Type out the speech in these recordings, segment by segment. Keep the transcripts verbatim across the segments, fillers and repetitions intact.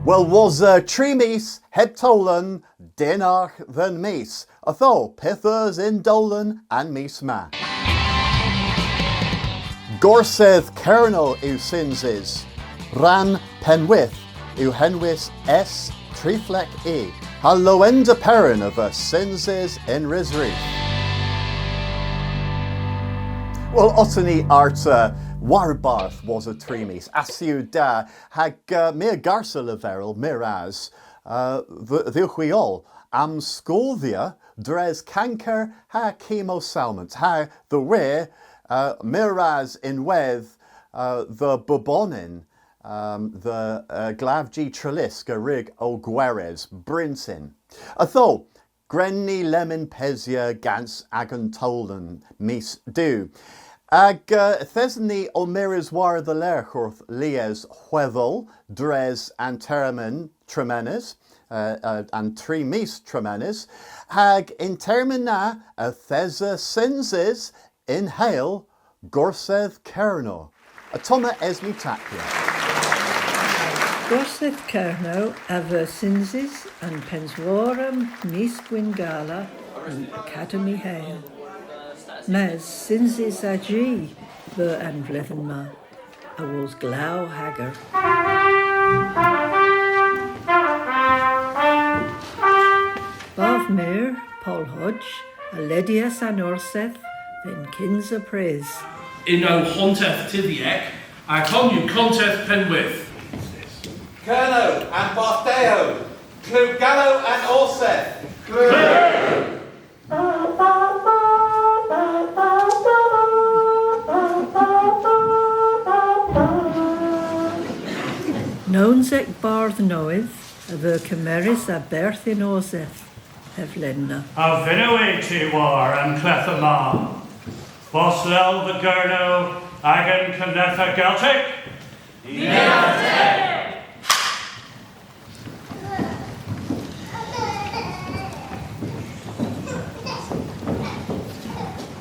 Wel, wosa tri mis heb towlen, dynnargh dhe'n mis. Ytho, pyth eus y'n dowlen an mis ma? Gorsedh Kernow yw synsys. Rann Pennwydh yw henwys S triplek E. Ha Lowender Peran a veu synsys yn Resrudh. Wel, otta ni arta warbarth wosa tri mis. Ass yw da, hag, uh, my a garsa leverel, meur ras, uh, th-, dhywgh hwi oll, a'm skoodhya dres kanker ha kemosalmont, ha dhe wir, uh, meur ras ynwedh, uh, dhe bubonan, um, dhe, uh, glavji Treliske a wrug ow gweres bryntin. Ytho, gwren ni lemmyn pesya gans agan towlen mis Du. Hag, uh, yth esen ni ow mires war-dhelergh orth lies hwedhel dres an termyn tremenys, uh, uh, an tri mis tremenys, hag y'n termyn na yth esa synsys yn hel Gorsedh Kernow. Ottomma Esme Tapia. Gorsedh Kernow a veu synsys an pennskegin mis Gwynngala yn Akademi Heyl. Mes synsys a-ji veu an vledhen ma, awos glaw hager. Bardh Meur, Pol Hodge, a ledyas an Orsedh dhe'n kynsa prys. Yn ow honteth tydhyek, ha konn yw konteth Pennwydh. Kernow, an Bardh Dehow, klew galow an Orsedh. Klew! Nownsek bardh nowydh a veu kemerys a-berth y'n Orsedh hevlena. A vynnowgh hwi ty war an kledha ma? Bos lel dhe Gernow agan kenedha Geltek?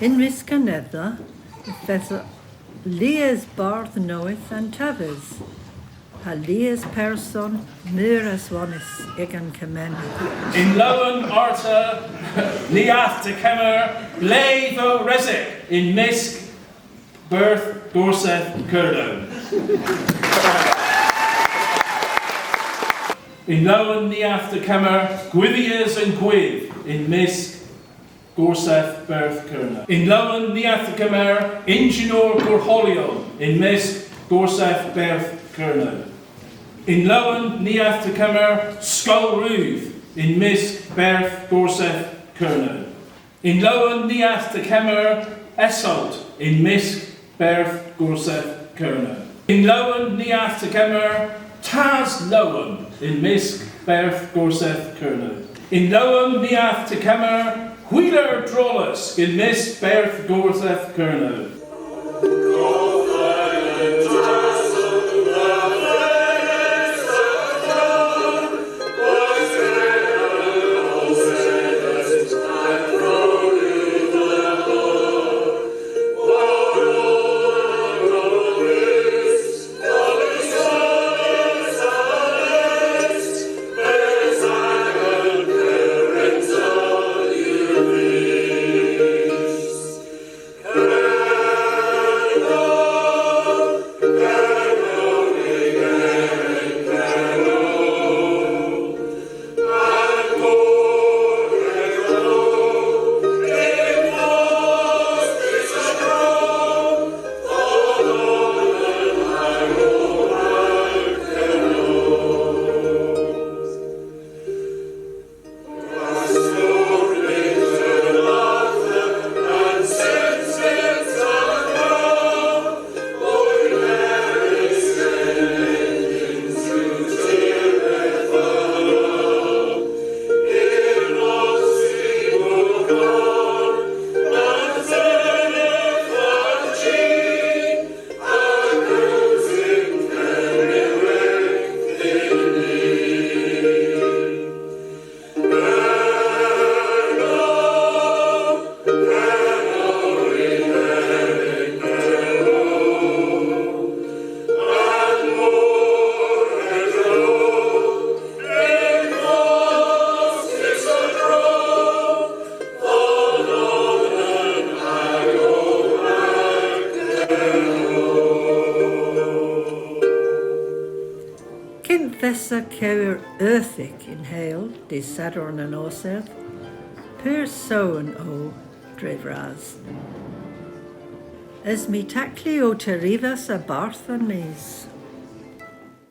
Yn mysk anedha, yth esa lies bardh nowydh an taves, ha lies person meur aswonys y'gan kemeneth. Yn lowen arta, ni a'th tegemer, bleydh ow resek yn mysk berdh Gorsedh Kernow. Yn lowen ni a'th tegemer, gwithyas an gwyv yn mysk Gorsedh Berdh Kernow. Yn lowen ni a'th tegemer, ynjynor gorholyon yn mysk Gorsedh Berdh Kernow. Yn lowen ni a'th tegemer, skol rudh yn mysk berdh Gorsedh Kernow. Yn lowen ni a'th tegemer, esolt yn mysk berdh Gorsedh Kernow. Yn lowen ni a'th tegemer, tas lowen yn mysk berdh Gorsedh Kernow. Yn lowen ni a'th tegemer, hwiler drolysk yn mysk berdh Gorsedh Kernow. Yth esa kewer euthek yn Heyl dy' Sadorn an Orsedh, pur sowen o dre vras. Esme Tackley ow terivas a-barth An Mis.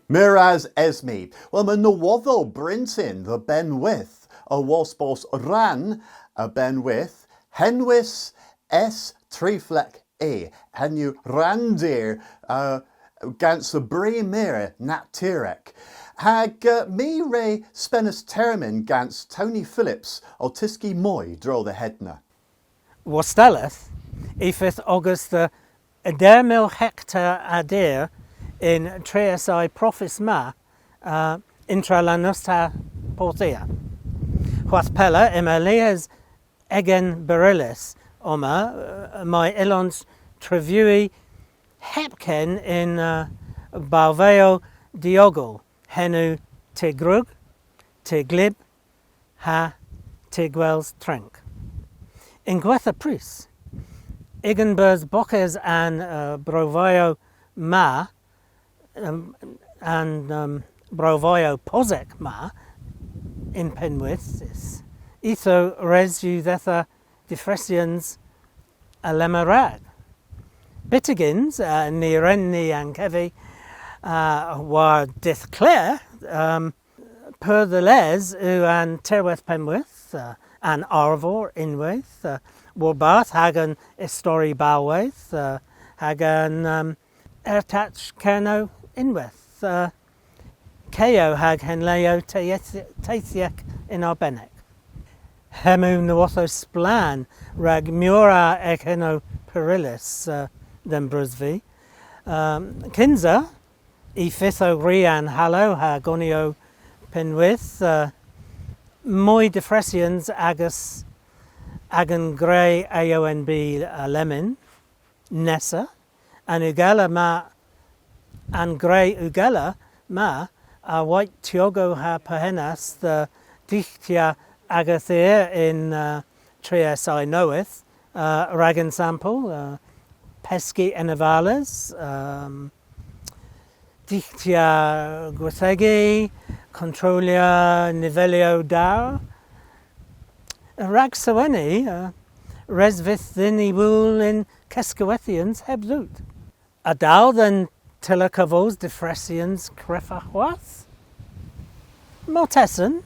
Meur ras Esme. Wel, yma nowodhow bryntin dhe Bennwydh, awos bos rann a Bennwydh henwys S tri flek E, henn yw ranndir, uh, gans y bri meur naturek. Hag, uh, my re spenas termyn gans Tony Phillips ow tyski moy a-dro dhe hedna. Wastalleth, y fydh ogas dhe dhew mil hektar a dir y'n tresians profys ma, uh, yntra Lannust ha Porthia. Hwath pella yma lies egen beryllus omma, uh, may yllons trevywi hepken yn, uh, balveow diogel, henn yw Ty Grug, Ty Glyb, ha Ty Gwels Trenk. Yn gwettha prys, y'gan bos bokes an, uh, brovayow ma, um, an, um, brovayow posek ma yn Pennwydh, ytho res yw dhedha difresians alemma rag. Byttegyns, uh, ny wren ni ankevi, uh, war dydh kler, um, pur dhe les yw an tirwedh Pennwydh, uh, an arvor ynwedh, uh, warbarth hag an istori balweyth, uh, hag an, um, ertach Kernow ynwedh, uh, keow hag henleow teyth-, teythyek yn arbennik. Hemm yw nowodhow splann rag meur a eghennow peryllus, uh, dhe'm brys vy. Um, kynsa, y fydh ow ri an halow ha goniow Pennwydh, uh, moy difresians ages agan gwre A O N B lemmyn. Nessa, an ugella ma, an gwre ugella ma, a wayt tiogow ha perghenas dhe dyghtya aga thir yn, uh, tresians nowydh, uh, rag ensampel, uh, peski enevales, um, dyghtya gwerthegi, kontrolya nivelyow da. Rag sewena, uh, res vydh dhyn y wul yn keskowethyans heb dout. A dal dhe'n tyller kavos difresians kreffa hwath? Martesen,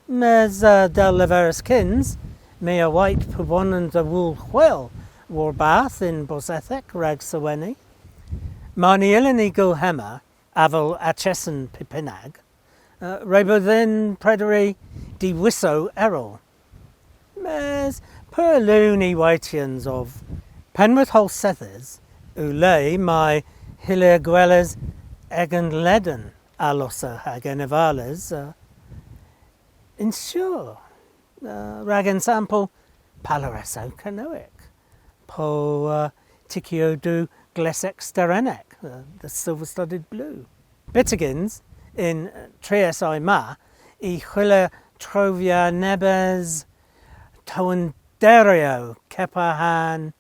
mes, uh, dell leveris kyns, my a wayt pubonan dhe wul hwel warbarth yn bosedhek rag sewena. Mar ny yllyn ni gul hemma, avel acheson pypynag, uh, re beu dhyn prederi diwysow erel. Mes pur leun y waytyans ov. Pennwydh Howlsedhes yw le may hyllir gweles egen leden a losow hag enevales, uh, yn sur, uh, rag ensampel, paloresow Kernewek, po, uh, tykkyow du glesek sterenek, uh, the silver-studded blue. Byttegyns, y'n tresians ma, y hyllir trovya nebes towenderyow kepar ha'n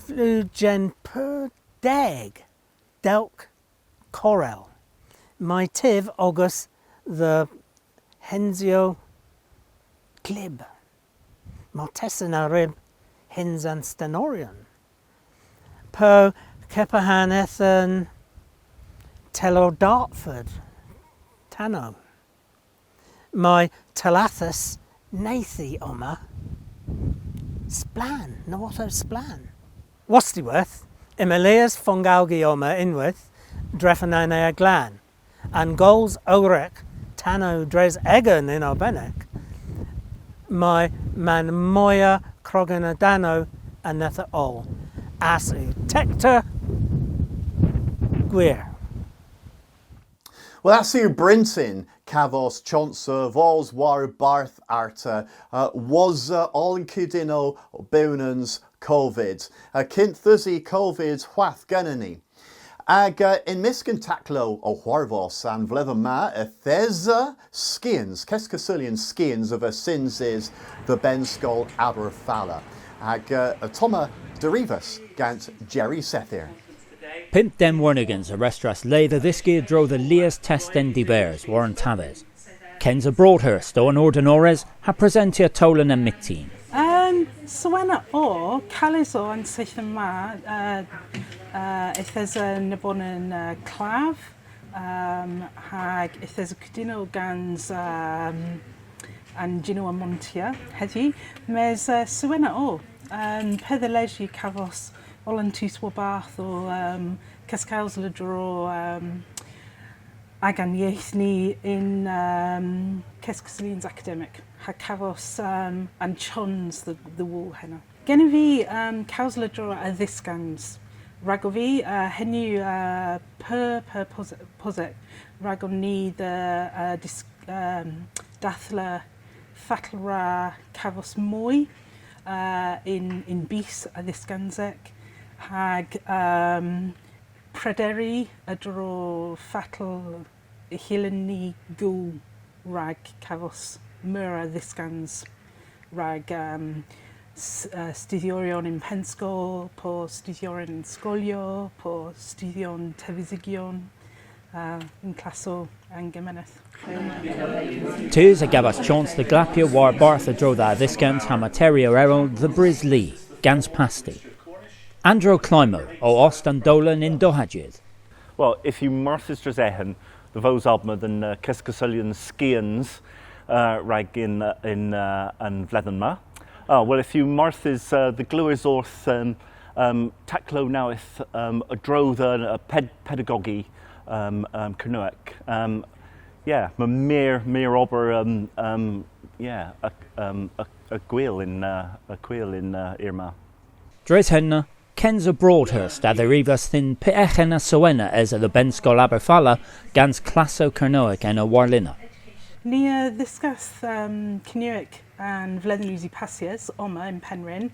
vleujen pur deg, delk korel. May tyv ogas dhe hensyow glyb. Martesen a ryb hyns an stenoryon. Po kepar ha'n ethen telor Dartford, tanow. May tellathas neythi omma. Splann, nowodhow splann. Wostywedh, yma lies fongalgi omma ynwedh drefen an aer glan. An gols owrek tanow dres egern yn arbennik, may ma'n moyha krogen a-danow anedha oll. Ass yw tekter gwir. Wel, ass yw bryntin kavos chons a vos warbarth arta, uh, wosa oll an kudynnow bewnans Covid. Uh, kynth usi Covid hwath genen ni. Hag, uh, yn mysk an taklow ow hwarvos an vledhen ma, yth esa skians, keskusulyans skians a veu synsys dhe Bennskol Aberfala. Hag, uh, ottomma derivas gans Jerry Sethir. Pymp den warn ugens a restras le dhe dhyski a-dro dhe lies testen diberth war an tavas. Kensa Broadhurst o an Ordenores ha presentya towlen an myttin. Um, sewena o, kales o an seythen ma, uh, uh, yth esa nebonan, uh, klav, um, hag yth esa kudynnow gans, um, an jynnow a montya hedhi, mes, uh, sewena o, um, pur dhe les yw kavos oll an dus warbarth o, um, keskewsel a-dro, um, agan yeth ni yn, um, keskusulyans akademik, ha kavos, um, an chons dhe, dhe wul henna. Genev vy, um, kewsel a-dro a dhyskans. Ragov vy, uh, henn yw, uh, pur, pur pos-, posek, ragon ni dhe, uh, dys-, um, dadhla fatel wra kavos moy, uh, yn, yn bys a dhyskansek, hag, um, prederi a-dro fatel y hyllyn ni gul rag kavos meur a dhyskans rag, um, s-, uh, studhyoryon yn pennskol, po studhyoryon yn skolyow, po studhyoryon tevesigyon, uh, yn klassow an gemeneth. Tus a gavas chons dhe glappya warbarth a-dro dha dhyskans ha materyow erel dhe brys li, gans pasti. Andrew Climo o ost an dowlen yn dohajydh. Wel, yth yw marthys dres eghen dhe vos obma dhe'n, uh, keskusulyans skians, uh, rag yn, uh, yn, uh, an vledhen ma. Uh, wel, yth yw marthys, uh, dhe glewes orth, um, um, taklow nowydh, um, a-dro dhe, uh, ped-, pedagogi, um, um, Kernewek. Um, yeah, ma meur, meur ober, um, um, yeah, a, um, a, a gwil yn, uh, a gwil yn, uh, yr ma. Dres henna, Kensa Broadhurst a dherivas dhyn py eghen a sewena esa dhe Bennskol Aberfala gans klassow Kernewek ena warlena. Ni a dhyskas, um, Kernewek an vledhen usi passys omma yn Pennrynn,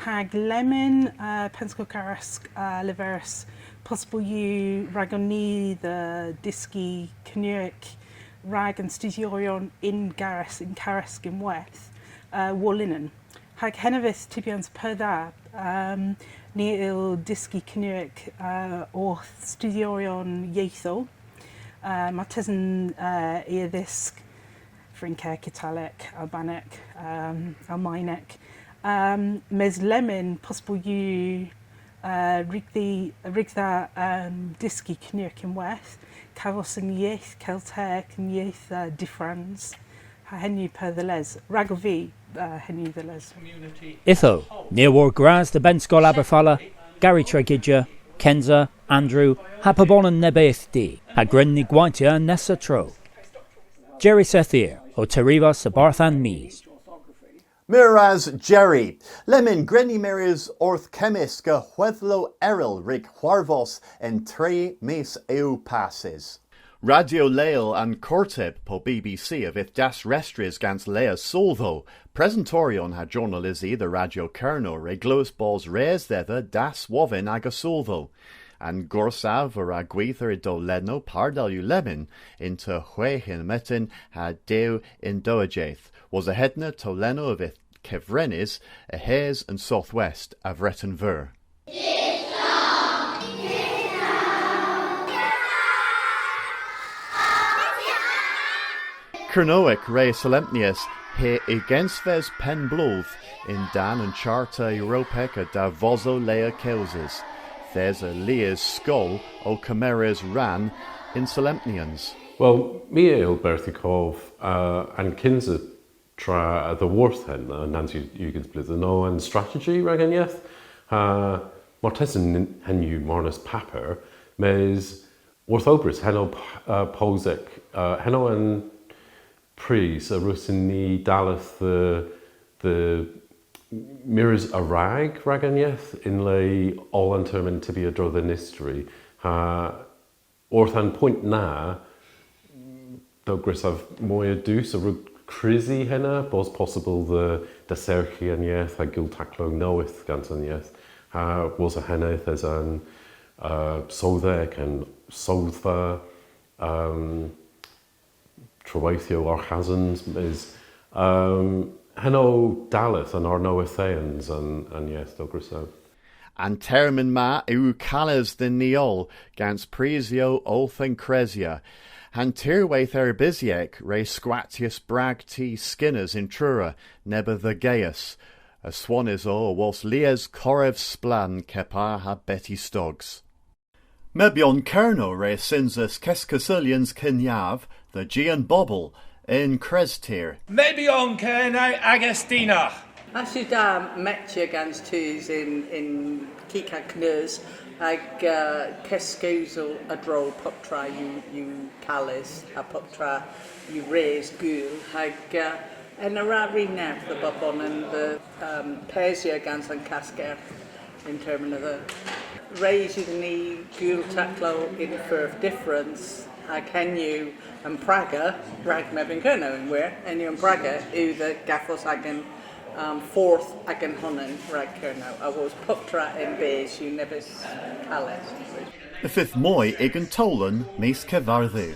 hag lemmyn, uh, Pennskol Karesk a leveris possybyl yw ragon ni dhe dhyski Kernewek rag an studhyoryon yn Karesk, yn Karesk ynwedh, uh, war linen. Hag henna a vydh tybyans pur dha, um, ni a yll dyski Kernewek, uh, orth studhyoryon yethow. Uh, martesen, uh, i a dhysk Frynkek, Italek, Albanek, um, Almaynek. Um, mes lemmyn possybyl yw, uh, rag dha, rag dha, um, dyski Kernewek ynwedh, kavos an yeth Keltek, an yeth, uh, Dyffrans. Ha henn yw pur dhe les. Ragov vy, uh, henn yw dhe les. Ytho, ni a wor gras dhe Bennskol Aberfala, Gary Tregidga, Kensa, Andrew, ha pubonan neb eth di, ha gwren ni gwaytya an nessa tro. Jerry Sethir o terivas a-barth An Mis. Meur ras, Jerry. Lemmyn gwren ni mires orth kemmysk a hwedhlow erel rag hwarvos y'n tri mis eus passys. Radyo Leel an Kortyb po B B C a vydh dasrestrys gans le a sodhow. Presentoryon ha jornalysi dhe Radyo Kernow re glewas bos res dhedha daswovyn aga sodhow. An gorsav a wra gwitha y dowlennow, par dell yw lemmyn, ynter hwegh yn myttin ha dew y'n dohajydh. Wosa hedna towlennow a vydh kevrennys a-hys an Soth West a Vreten Veur. Kernewek re solempnyas hy ugensves penn-bloodh yn-dann an Charta Europek a Davosow Lea Kewsys. Yth esa lies skol ow kemeres rann y'n solempnyans. Wel, my a yll perthi kov, uh, an kynsa tra a-dhyworth henna, nans yw ugens bledhen, o an strateji rag an yeth. Ha martesen henn yw marnas paper, mes orth ow brys, henn o p-, uh, posek, uh, henn o an prys a wrussen ni dalleth dhe, dhe mires a-rag rag an yeth, yn le oll an termyn tybi a-dro dhe'n istori. Ha orth an poynt na, dell grysav moy a dus a wrug krysi henna, bos possybyl dhe dasserghi an yeth ha gul taklow nowydh gans an yeth. Ha wosa henna yth esa an, uh, sodhek, an sodhva, um, treweythyow arghasans, mes, um, henn o dalleth an arnowydhheans an, an yeth, dell grysav. An termyn ma yw kales dhyn ni oll gans prisyow owth an kresya. Ha'n tirwedh erbysiek re skwattys bragti Skinners yn Truru, neb a dhegeas. Aswonnys o awos lies korev splann kepar ha Betty Stoggs. Mebyon Kernow re synsas keskussulyans kenyav dhe ji an bobel yn Krestir. Mebyon Kernow agas dynnargh! Ass yw da metya gans tus yn, yn kig ha kneus, hag, uh, keskewsel a-dro puptra yw, yw kales, ha puptra yw res gul, hag, uh, henna a wra ri nerth dhe bub onan dhe, um, pesya gans an kaskergh yn termyn a dheu. Res yw dhyn ni gul taklow yn furv dyffrans, hag henn yw an praga rag Mebyon Kernow yn hwir, henn yw an praga yw dhe gavos agan, um, fordh agan honan rag Kernow, awos puptra y'n bys yw nebes kales. Y fydh moy y'gan towlen mis Kevardhu.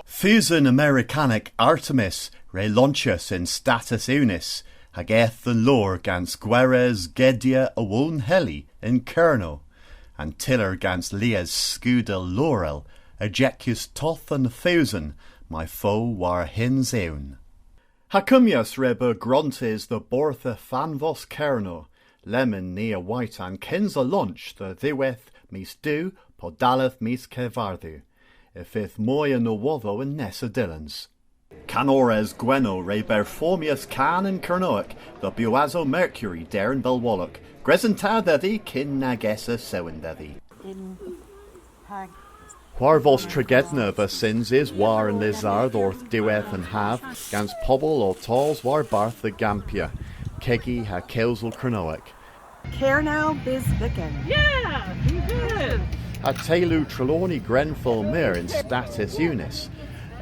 Fusen Amerikanek Artemis re lonchas yn Statys Unys, hag eth dhe'n loor gans gweres gedya a woonheli yn Kernow, an tyller gans lies skudel lorel a jekyas toth an fusen may fo war hyns ewn. Ha kummyas re beu grontys dhe borth efanvos Kernow, lemmyn ni a wayt an kynsa lonch dhe dhiwedh mis Du po dalleth mis Kevardhu. Y fydh moy a nowodhow y'n nessa dyllans. Kanores Gwenno re berformyas kan yn Kernowek dhe biwasow Mercury der an Velwolok. Gwrys yn ta dhedhi kyn nag esa sewen dhedhi. Hwarvos Tregedna a veu synsys war an Lysardh orth diwedh an hav, gans pobel ow tos warbarth dhe gampya, kegi ha kewsel Kernowek. Kernow bys vykken. Yeah! Good! Ha teylu Trelawny Grenfell Myr yn Statys Unys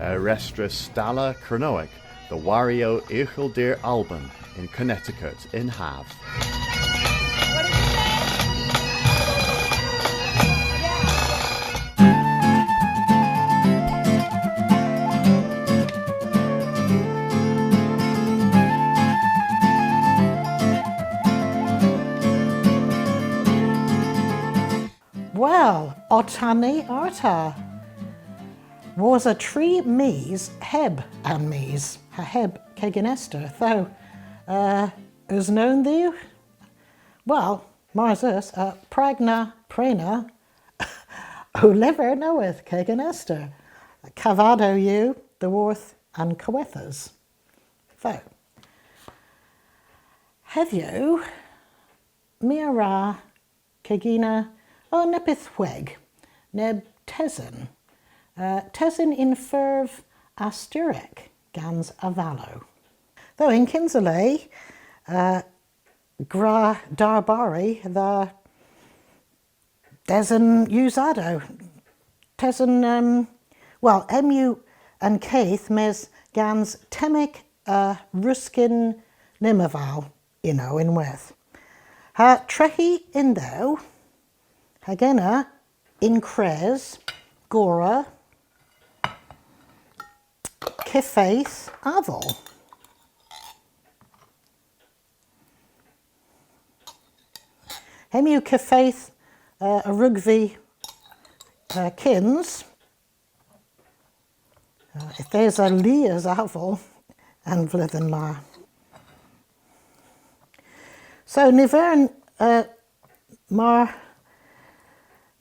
a restras stalla Kernowek dhe wariow Ughel Dir Alban yn Connecticut yn hav. Wel, otta ni arta. Wosa tri mis heb An Mis, ha heb Kegin Esther. Ytho, uh, eus nown dhywgh? Wel, mars eus, uh, prag na prena ow lyver nowydh, Kegin Esther. Kavadow yw dhyworth an kowethas. Ytho. Hedhyw, my a wra kegina, o, neppyth hweg, neb tesen. Uh, tesen yn furv Asturek gans avalow. Ytho yn kynsa le, uh, gwra darbari dha desen usadow. Tesen, um, wel, hemm yw an keth mes gans temmik, uh, rusken lymaval ynno ynwedh. Ha treghi yndho, hag ena yn kres gorra kyfeyth aval. Hemm yw kyfeyth, uh, a wrug vy, uh, kyns. Uh, yth esa lies aval an vledhen ma. So, ny vern, uh, mar,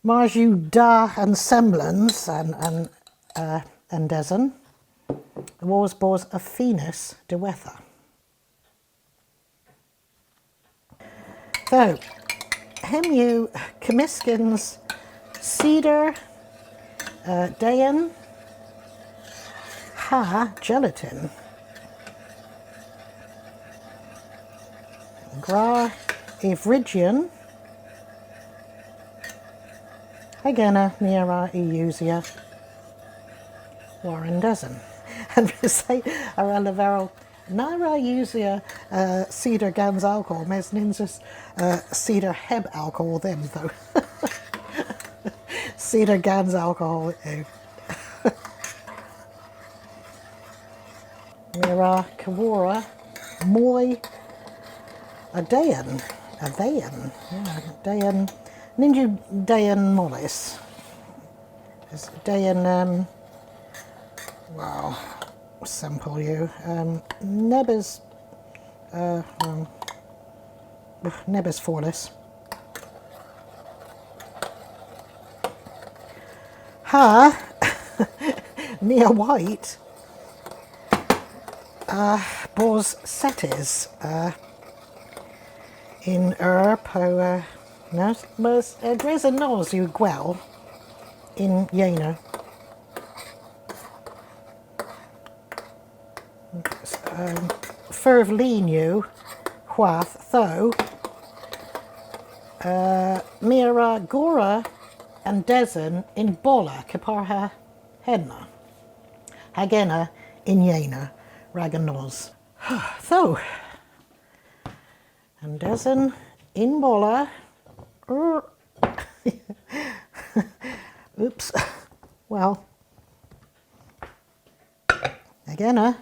mars yw da an semblans an, an, uh, an desen, awos bos affinys diwettha. Ytho, hemm yw kemmyskyns cider, uh, dehen, ha gelatin. Gwra y vryjyon, hag ena my a wra y usya war an desen. An vysi a wra leverel na wra usya, uh, cider gans alkohol, mes nyns eus, uh, cider heb alkohol dhymm, ytho. Cider gans alkohol yw. My a wra keworra moy a dehen. a dhehen. Yeah, dehen. Nyns yw dehen molys. Dehen, um, well, sempel yw. Um, nebes, uh, um, nebes folys. Ha, ni a wayt, uh, bos settys, uh, yn eur po, uh, no, mes, uh, dres an nos yw gwell yn yeyner. Um, furv leun yw hwath, ytho, uh, my a wra gorra an desen yn bolla kepar ha henna. Hag ena yn yeyner rag an nos. Ytho, an desen yn bolla. Oops. Well. Hag ena,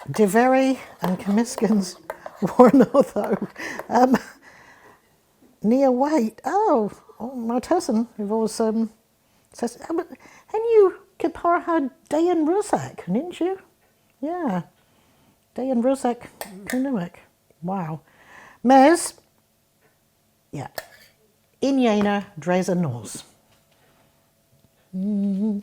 deveri an kemyskans warnodho. Um, ni a wayt, oh, oh, martesen, it was, um, ses, um, henn yw kepar ha dehen rusek, nyns yw? Yeah. Dehen rusek, Kernewek. Wow. Mes, yeah. Yn yeyner dres an nos. Mm.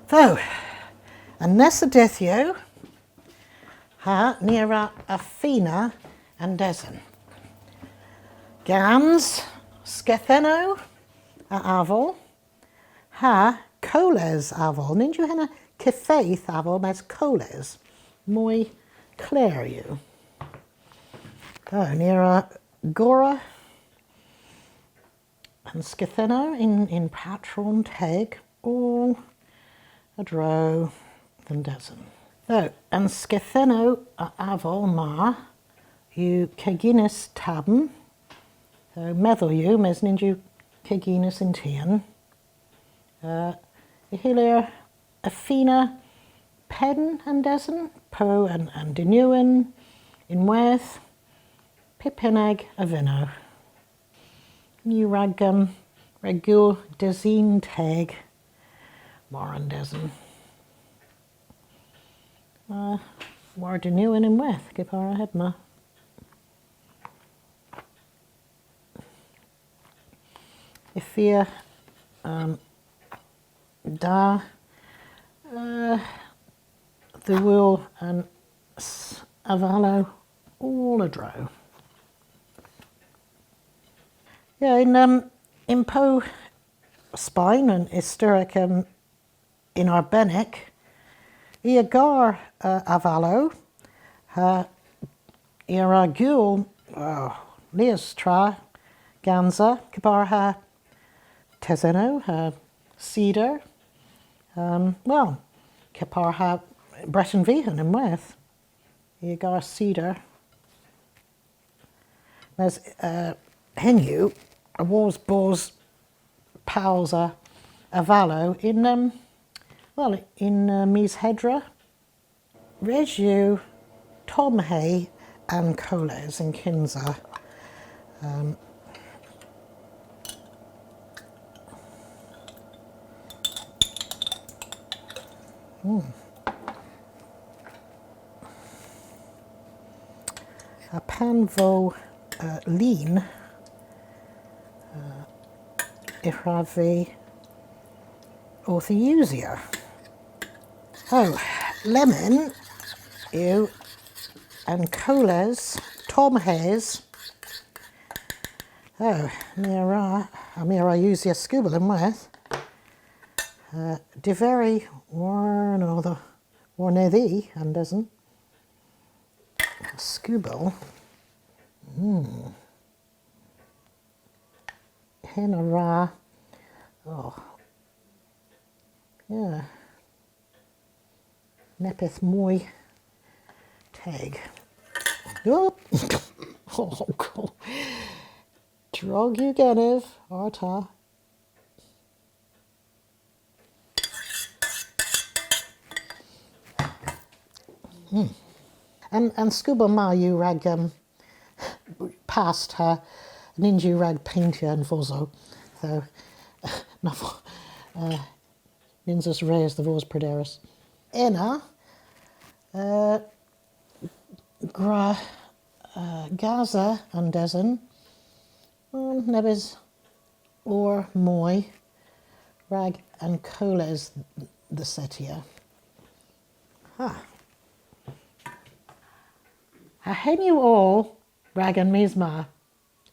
Ytho, an nessa dydh yw, ha ni a wra afina an desen. Gans skethennow a aval, ha kowles aval. Nyns yw henna kyfeyth aval, mes kowles. Moy kler yw. Ytho, ni a wra gorra an skethennow yn, yn patron teg oll a-dro dhe'n desen. Ytho, an skethennow a aval ma yw keginys tabm. Ytho, medhel yw, mes nyns yw keginys yn tien. Uh, y hyllir afina penn an desen, po an, an denewen, ynwedh pypynag a vynnow. Ni rag, um, rag gul desin teg war an desen. Uh, war denewen ynwedh, kepar ha hemma. Y fia, um, da, uh, dhe wul an s-, avalow oll a-dro. Yeah, yn, um, yn pow Spayn, an istorek, um, yn arbennik, i a gar, uh, avalow, ha i a wra gul, uh, lies tra gansa, kepar ha tesennow, ha cedar, um, well, kepar ha Breten Vyghan ynwedh, i a gar cedar. Mes, uh, henn yw, awos bos pows a avalow yn, um, well, yn, uh, mis Hedra. Res yw tomhe an kowles yn kynsa. Um, mm. Ha pan vo, uh, leun, uh, y hwrav vy orth y usya. Oh, lemmyn yw an kowles tomhes. Oh, my a wra, ha my a wra usya skubell ynwedh. Uh, deveri warnodho. Warnedhi, an desen. Skubell. Mm. Henn a wra. Oh. Yeah. Neppyth moy teg. Oh. Oh, cool. Drog yw genev, arta. An, an skubel ma yw rag, um, past ha nyns yw rag payntya an vosow. So, na vo-, uh, nyns eus res dhe vos prederus. Ena, uh, gwra, uh, gasa an desen, um, nebes or moy rag an kowles dhe settya. Ha. Ha henn yw oll rag an mis ma.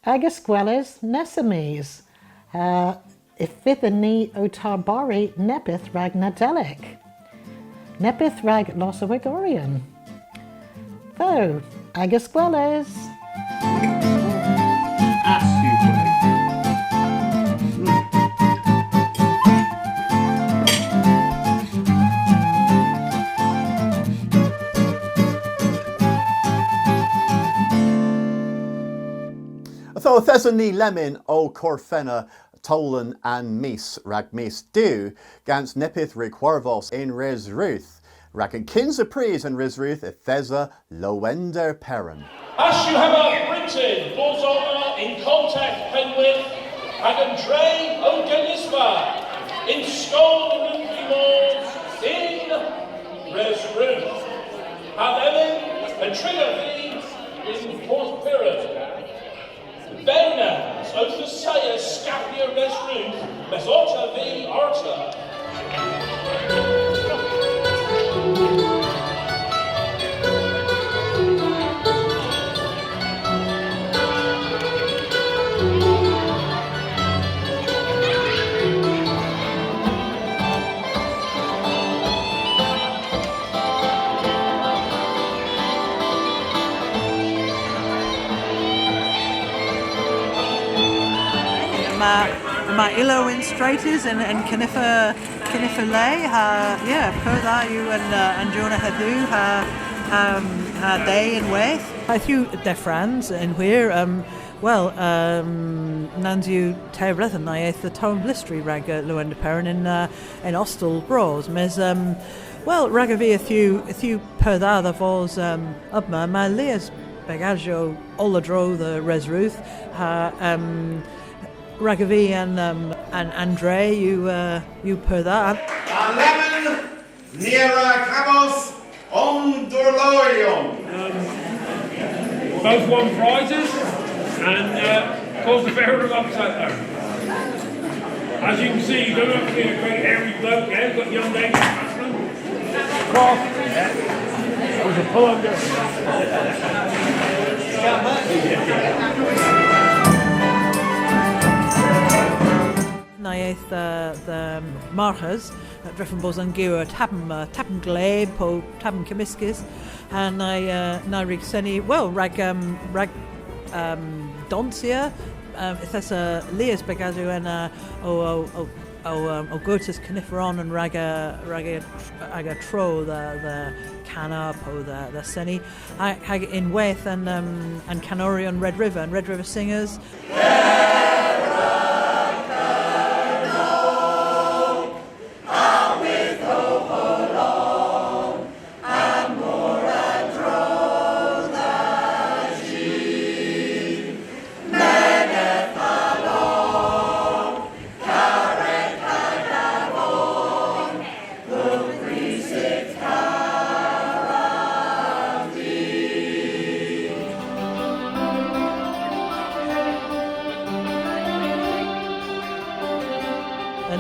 Agas gweles nessa mis. Ha y fydhyn ni ow tarbari neppyth rag Nadelik. Neppyth rag Losowegoryon. Ytho, agas gweles. Ass yw hweg. Ytho, yth eson ni lemmyn ow korfenna towlen an mis rag mis Du gans neppyth re hwarvos yn Resrudh. Rag an kynsa prys yn Resrudh yth esa Lowender Peran. Ass yw hemma bryntin bos omma yn konteth Pennwydh hag an dre ow genisva yn skol Newry Mons yn Resrudh. Ha lemmyn an trigva vy yn Porthperan. Bewnans, owth assaya skathya Resrudh, mes otta vy arta. Yma, yma ilow yn Stretys, yn, yn keniver, keniver le, ha, yeah, pur dha yw an, uh, an jorna hedhyw, ha, um, ha de ynwedh. Yth yw dyffrans yn hwir, um, wel, um, nans yw teyr bledhen na eth dhe Tewyn Blustri rag, uh, Lowender Peran yn, uh, yn ostel bras. Mes, um, wel, ragov vy yth yw, yth yw pur dha dhe vos, um, omma, yma lies bagasow oll a-dro dhe Resrudh, ha, um, ragov vy an, um, an, an dre yw, uh, yw pur dha. Ha lemmyn, ni a wra kavos omdorloyon. Um, both won prizes and, uh, caused a fair bit of upset there. As you can see, you don't have to be a great hairy bloke there, you've got young ladies. Well, it was a pull under. Ni eth, uh, dhe marghas, uh, drefen bos an gewer tabm, uh, tabm gleb po tabm kemyskys. Ha ni, uh, ni a wrug seni, wel, rag, um, rag, um, donsya, um, yth esa lies bagasow ena, uh, ow, ow, ow, ow, um, ow gortos keniver onan rag a, rag a, aga tro dhe, dhe kana po dhe, dhe seni. Ha, hag ynwedh an, um, an kanoryon Red River, an Red River Singers.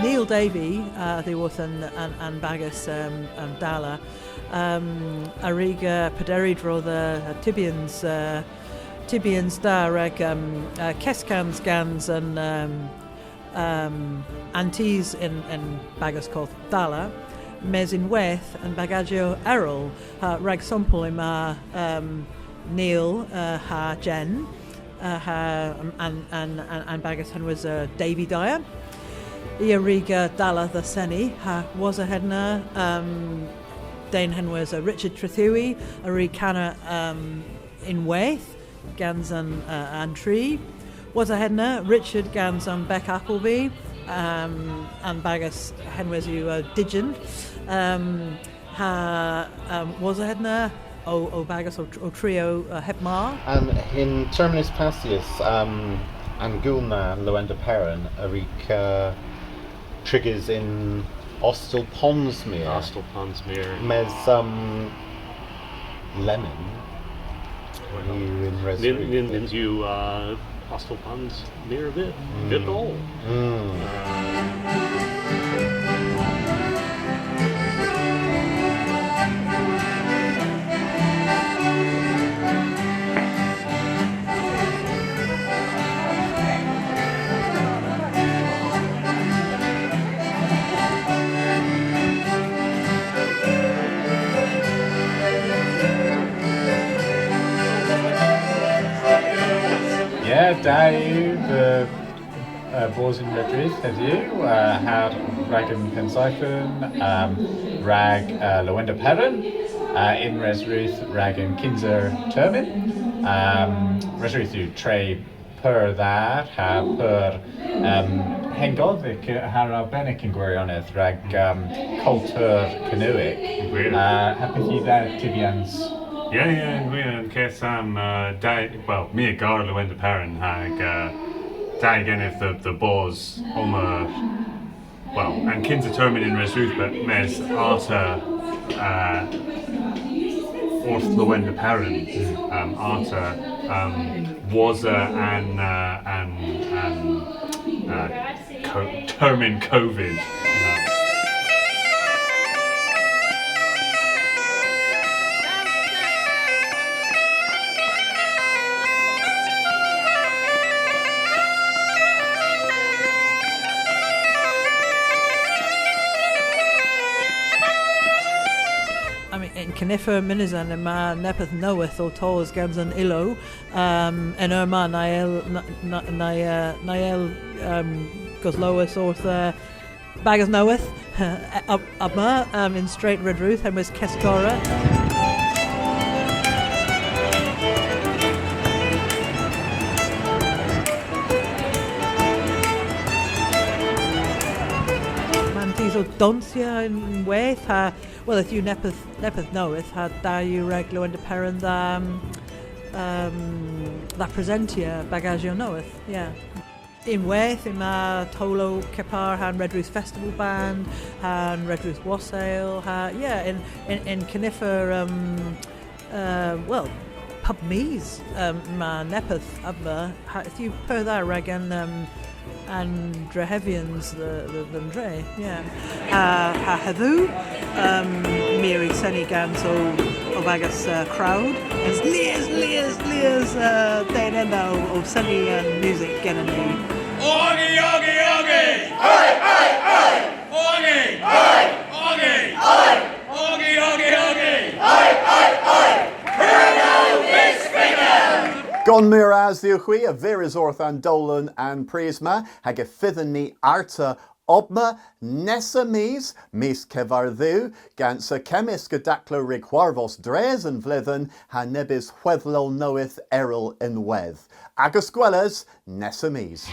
Neil Davey, uh, a-dhyworth an, an, an bagas, um, um, dalla, um, a wrug, uh, prederi a-dro dhe, uh, tybyans, uh, tybyans da rag, um, uh, keskans gans an, um, um, an dus yn, yn bagas koth dalla, mes ynwedh an bagasow erel, ha rag sampel yma, um, Neil, uh, ha Jen, uh, ha, um, an, an, an, an bagas henwys, uh, Davey Dyer. I a wrug, uh, dalla dhe seni, ha wosa henna, um, den henwys, uh, Richard Trethewey, a wrug kana, um, ynwedh gans an, uh, an tri. Wosa henna, Richard gans an Beck Appleby, um, an bagas henwys yw, uh, Didgen. Um, ha, um, wosa henna, Ow, ow bagas ow, ow trio, uh, heb mar. An, yn termynyow passys, um, an gool na, Lowender Peran, a wrug, uh, trigys yn Ostel Ponsmere. Ostel Ponsmere. Mes, um, lemmyn yw yn Resrudh. Nyns yw, uh, Ostel Ponsmere vyth, vyth oll. Ya, da yw dhe, uh, bos yn Redruth hedhyw, uh, ha rag an pennseythen, um, rag, uh, Lowender Peran, uh, yn Resrudh rag an kynsa termyn. Um, Resrudh yw tre pur dha, ha pur, um, hengodhek, ha arbennik yn gwiryonedh rag, um, kultur Kernewek. Yn hwir. Uh, ha pyth yw dha tybyans? Ya, ya, yn hwir, yn keth, um, uh, da, wel, my a gar Lowender Peran hag, uh, da yw genev dhe, dhe bos omma, wel, an kynsa termyn yn Resrudh, but mes arta, uh, orth Lowender Peran, um, arta, um, wosa an, uh, an, an, uh, co-, termyn covid. I mean, yn keniver mynysen yma neppyth nowydh ow tos gans an ilow, um, y'n eur ma, ni a yll, ni, ni, ni, uh, ni a yll, um, goslowes orth, uh, bagas nowydh, uh, yma, um, yn Stret Redruth, henwys Keskora. Mann, yth esov ow tonsya ynwedh, ha, wel, yth yw neppyth, neppyth nowydh, ha da yw rag Lowender Peran dha, um, um, dha presentya bagasyow nowydh, yeah. Ynwedh yma towlow kepar ha'n Redruth Festival Band, ha'n Redruth Wassail, ha, yeah, yn, yn, yn keniver, um, uh, wel, pub mis, um, yma neppyth yma, ha, yth yw pur dha rag an, um, an drehevyans dhe, dhe, dhe'n dre, yeah. Ha, ha hedhyw, um, my a wrug seni gans ow, ow bagas, uh, crowd. Lies, lies, lies, uh, den ena ow, ow seni an musik genen ni. Oggy, oggy, oggy! Oi, oi, oi! Oggy! Oi! Oggy! Oi! Oggy, oggy, oggy! Oi, oi, oi! Colonel Miss Freedom! Gonn meur ras dhywgh hwi a viras orth an dowlen an prys ma, hag y fydhyn ni arta obma nessa mis, mis Kevardhu, gans kemmysk a daklow rag hwarvos dres an vledhen ha nebes hwedhlow nowydh erel ynwedh. Agas gweles nessa mis.